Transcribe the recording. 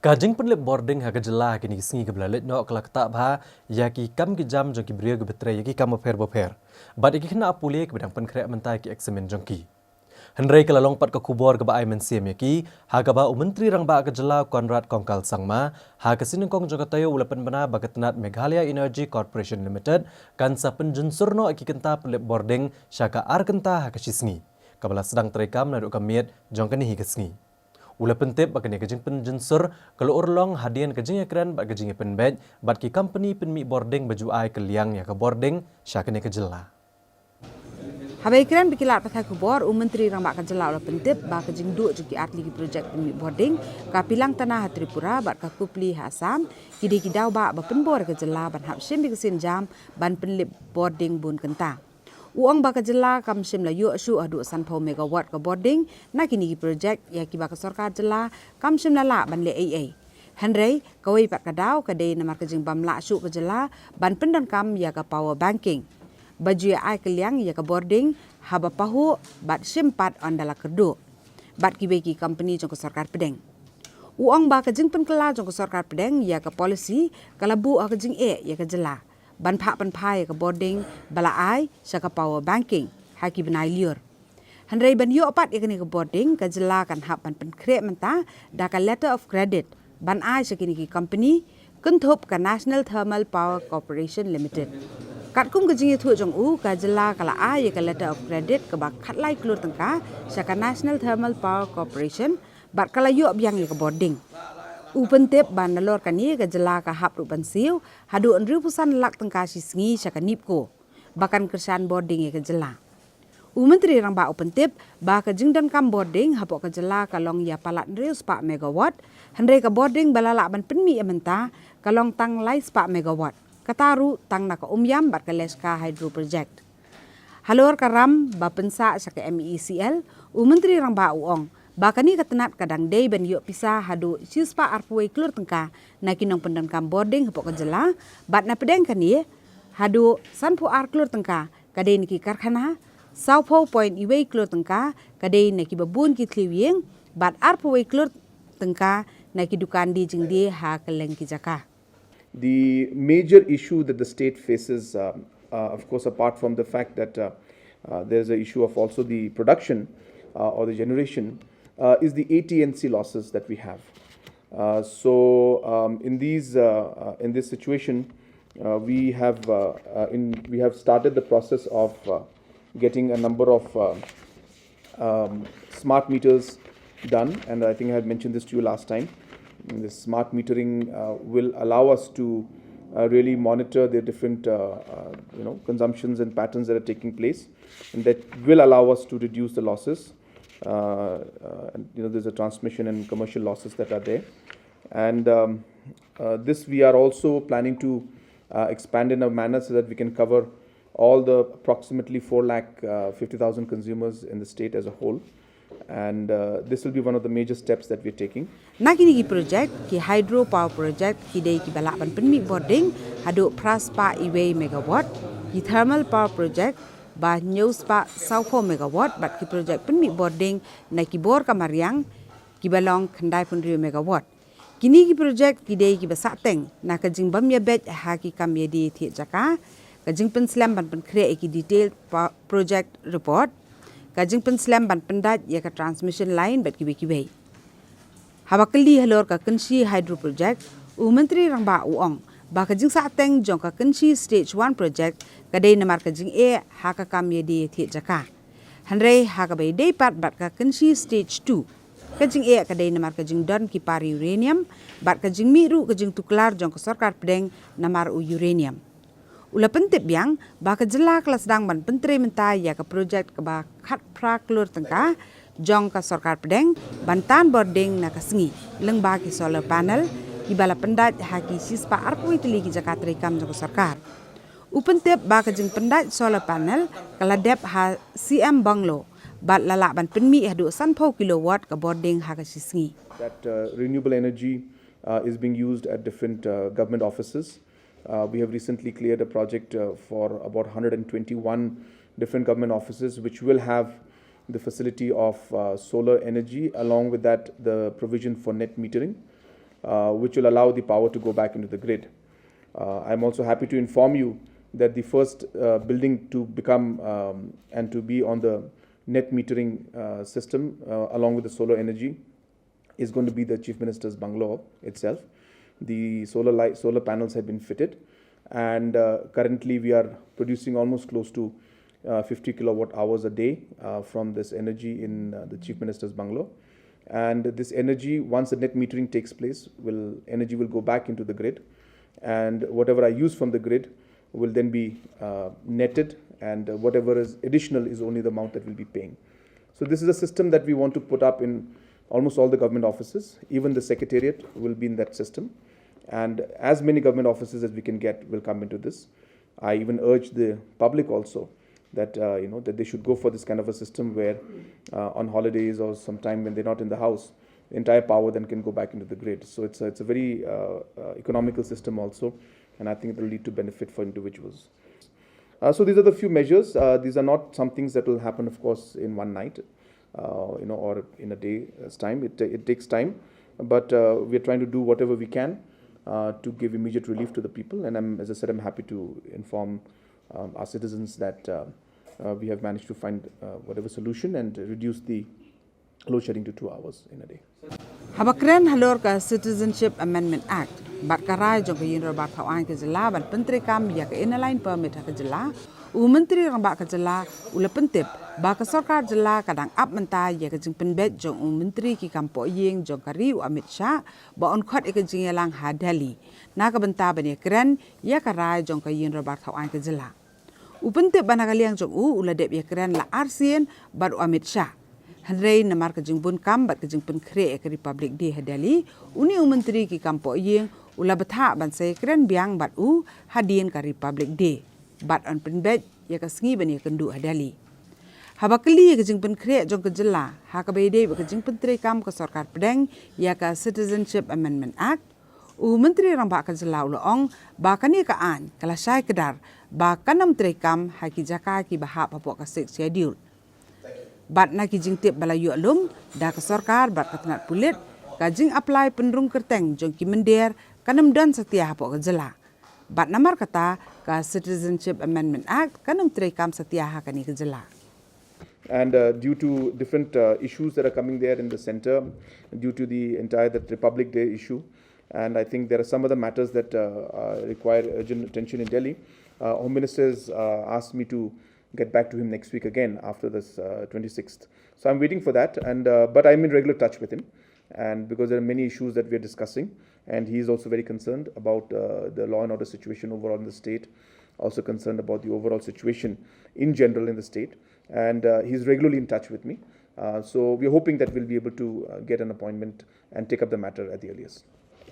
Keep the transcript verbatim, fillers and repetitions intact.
Ka jingpynlip bording ha ka jylla ha kine ki sngi kaba la leit noh ka la ktah bha ïa ki kam ki jam jong ki briew kiba trei ïa ki kam bapher bapher bad ïa ki khynnah pule kiba dang pynkhreh mynta ïa ki eksamin jong ki. Hynrei ka la long pat ka khubor kaba ai mynsiem ïa ki ha kaba u Myntri Rangbah ka jylla Conrad Kongkal Sangma ha ka sngi nyngkong jong ka taïew u la pynbna ba ka tnat Meghalaya Energy Corporation Limited kan sa pynjynsur noh ïa ki kynta pynlip bording sha ka ar kynta ha ka shi sngi, kaba la sdang treikam naduh ka miet jong kane hi ka sngi. U la pyntip ba kane ka jingpynjynsur ka la urlong hadien ka jingïakren bad ka jingïapynbeit bad ki kompani pynmih bording ba ju ai kylliang ïa ka bording sha kane ka jylla. Haba ïakren bad ki lad pathai khubor, u Myntri Rangbah ka jylla u la pyntip ba ka jingduh jong ki artylli ki projek pynmih bording, ka Pilangtana ha Tripura bad ka Kopili ha Assam, ki dei ki daw ba ba pynbor ïa ka jylla ban hap shim ïa ka sienjam ban pynlip bording bun kynta. U ong ba ka jylla kam shym la ïoh shuh haduh sanphew megawatt ka bording na kine ki projek ïa kiba ka sorkar jylla kam shym la lah ban leh ei ei. Hynrei kawei pat ka daw ka dei namar ka jingbym lah shuh ka jylla ban pyndonkam ïa ka power banking ba ju ïa ai kylliang ïa ka bording haba pahuh bad shim pat ynda la kyrduh bad kiwei ki kompani jong ka sorkar pdeng. U ong ba ka jingpynkylla jong ka sorkar pdeng ïa ka policy ka la buh ha ka jingeh ïa ka jylla ban phah pynphai ïa ka bording ba la ai sha ka power banking ha ki bnai lyiur. Hynrei ban ïoh pat ïa kane ka bording, ka jylla kan hap ban pynkhreh mynta da ka letter of credit ban ai sha kine ki kompani, kynthup ka National Thermal Power Corporation Limited. Katkum ka jingïathuh jong u, ka jylla ka la ai ïa ka letter of credit kaba khatlai klur tyngka sha ka National Thermal Power Corporation bad ka la ïoh biang ïa ka bording. U pyntip ba nalor kane ka jylla ka hap ruh ban siew haduh hynriewphew san lak tyngka shi sngi sha ka NEEPCO ba kan kyrshan bording ïa ka jylla. U Myntri Rangbah u pyntip ba ka jingdonkam bording hapoh ka jylla ka long ïa palat hynriew spah megawatt, hynrei ka bording ba la lah ban pynmih ïa mynta ka long tang lai spah megawatt. Kata ruh tang na ka Umiam bad ka Leshka Hydro Project. Halor ka ram ba pynsah sha ka MeECL, u Myntri Rangbah u ong ba kane ka tnat ka dang dei ban ïoh pisa haduh shi spah arphew wei klur tyngka na ki nongpyndonkam bording hapoh ka jylla bad na pdeng kane haduh sanphew ar klur tyngka ka dei na ki karkhana, sawphew point wei klur tyngka ka dei na kiba bun ki thliew ïing bad arphew wei klur tyngka na ki dukan die jingdie ha kylleng ki jaka. The major issue that the state faces, um, uh, of course, apart from the fact that uh, uh, there's an issue of also the production uh, or the generation, uh, is the A T and C losses that we have. Uh, so, um, in these, uh, uh, in this situation, uh, we have uh, uh, in we have started the process of uh, getting a number of uh, um, smart meters done, and I think I had mentioned this to you last time. And this smart metering uh, will allow us to uh, really monitor the different, uh, uh, you know, consumptions and patterns that are taking place, and that will allow us to reduce the losses. Uh, uh, and, you know, there's a transmission and commercial losses that are there, and um, uh, this we are also planning to uh, expand in a manner so that we can cover all the approximately four lakh fifty thousand consumers in the state as a whole. And uh, this will be one of the major steps that we're taking. Na kine ki project, ki hydro power project ki dei kiba lah ban pynmih bording haduh phra spah wei megawatt, ki thermal power project ba hynñiew spah sawphew megawatt bad ki project pynmih bording na ki bor ka mariang kiba long khyndai phew hynriew megawatt. Kine ki project ki dei kiba sahteng na ka jingbym ïabeit ha ki kam ïadie thied jaka, ka jingpynslem ban pynkhreh ïa ki detailed pa- project report, ka jingpynslem ban pyndait ïa ka transmission line bad kiwei kiwei. Haba kylli halor ka Kynshi Hydro Project, u Myntri Rangbah u ong ba ka jingsahteng jong ka Kynshi Stage one Project ka dei namar ka jingeh ha ka kam ïadie thied jaka. Hynrei ha kaba ïadei pat bad ka Kynshi Stage two, ka jingeh ka dei namar ka jingdon ki par uranium bad ka jingmih ruh ka jingtuklar jong ka sorkar pdeng namar u uranium. U la pyntip biang ba ka jylla ka la sdang ban pyntrei mynta ïa ka project kaba khatphra klur tyngka jong ka sorkar pdeng ban tan bording na ka sngi, lyngba ki solar panel kiba la pyndait ha ki shispah arphew tylli ki jaka treikam jong ka sorkar. U pyntip ba ka jingpyndait solar panel ka la dep ha C M Bungalow bad la lah ban pynmih haduh sanphew kilowatt ka bording ha ka shi sngi. That uh, renewable energy uh, is being used at different uh, government offices. Uh, we have recently cleared a project uh, for about one hundred twenty-one different government offices, which will have the facility of uh, solar energy, along with that, the provision for net metering. uh, which will allow the power to go back into the grid. Uh, I'm also happy to inform you that the first uh, building to become um, and to be on the net metering uh, system uh, along with the solar energy is going to be the Chief Minister's bungalow itself. The solar light, solar panels have been fitted, and uh, currently we are producing almost close to uh, fifty kilowatt hours a day uh, from this energy in uh, the Chief Minister's bungalow. And this energy, once the net metering takes place, will energy will go back into the grid, and whatever I use from the grid will then be uh, netted, and uh, whatever is additional is only the amount that we'll be paying. So this is a system that we want to put up in almost all the government offices. Even the secretariat will be in that system, and as many government offices as we can get will come into this. I even urge the public also that uh, you know that they should go for this kind of a system where uh, on holidays or sometime when they're not in the house, the entire power then can go back into the grid. So it's a, it's a very uh, uh, economical system also, and I think it will lead to benefit for individuals. Uh, so these are the few measures. Uh, these are not some things that will happen, of course, in one night, uh, you know, or in a day's time. It, it takes time, but uh, we are trying to do whatever we can uh, to give immediate relief to the people. And I'm, as I said, I'm happy to inform um, our citizens that uh, uh, we have managed to find uh, whatever solution and reduce the load shedding to two hours in a day. Haba kren halor ka Citizenship Amendment Act bad ka rai jong ka Ïingdorbar Thaw Aiñ ka jylla ban pyntreikam ïa ka Inner Line Permit ha ka jylla, u Myntri Rangbah ka jylla u la pyntip ba ka sorkar jylla ka dang ap mynta ïa ka jingpynbeit jong u Myntri ki kam poh ïing jong ka ri u Amit Shah ba un khot ïa ka jingïalang ha Delhi na ka bynta ban ïakren ïa ka rai jong ka Ïingdorbar Thaw Aiñ ka jylla. U pyntip ba na ka liang jong u u la dep ïakren la arsien bad u Amit Shah. Hynrei namar ka jingbun kam bad ka jingpynkhreh ïa ka Republic Day ha Delhi, une u Myntri ki kam poh ïing u la bthah ban sa ïakren biang bad u hadien ka Republic Day bad un pynbeit ïa ka sngi ban ïakynduh ha Delhi. Haba kylli ïa ka jingpynkhreh jong ka jylla ha kaba ïadei bad ka jingpyntreikam ka sorkar pdeng ïa ka Citizenship Amendment Act, u Myntri Rangbah ka jylla u la ong ba kane ka aiñ ka la shai kdar ba kan ym treikam ha ki jaka kiba hap hapoh ka Sixth Schedule. Bad na ki jingtip ba la ïoh lum da ka sorkar bad ka tnat pulit, ka jingapply pynrung kyrteng jong ki mynder kan ym don satia hapoh ka jylla. Bad namar kata ka Citizenship Amendment Act kan ym treikam satia ha kane ka jylla. And uh, due to different uh, issues that are coming there in the center, due to the entire that Republic Day issue, and I think there are some other matters that uh, uh, require urgent attention in Delhi. Uh, Home Minister has uh, asked me to get back to him next week again after this uh, twenty-sixth. So I'm waiting for that, and uh, but I'm in regular touch with him, and because there are many issues that we are discussing, and he is also very concerned about uh, the law and order situation overall in the state, also concerned about the overall situation in general in the state, and uh, he's regularly in touch with me. Uh, so we're hoping that we'll be able to uh, get an appointment and take up the matter at the earliest.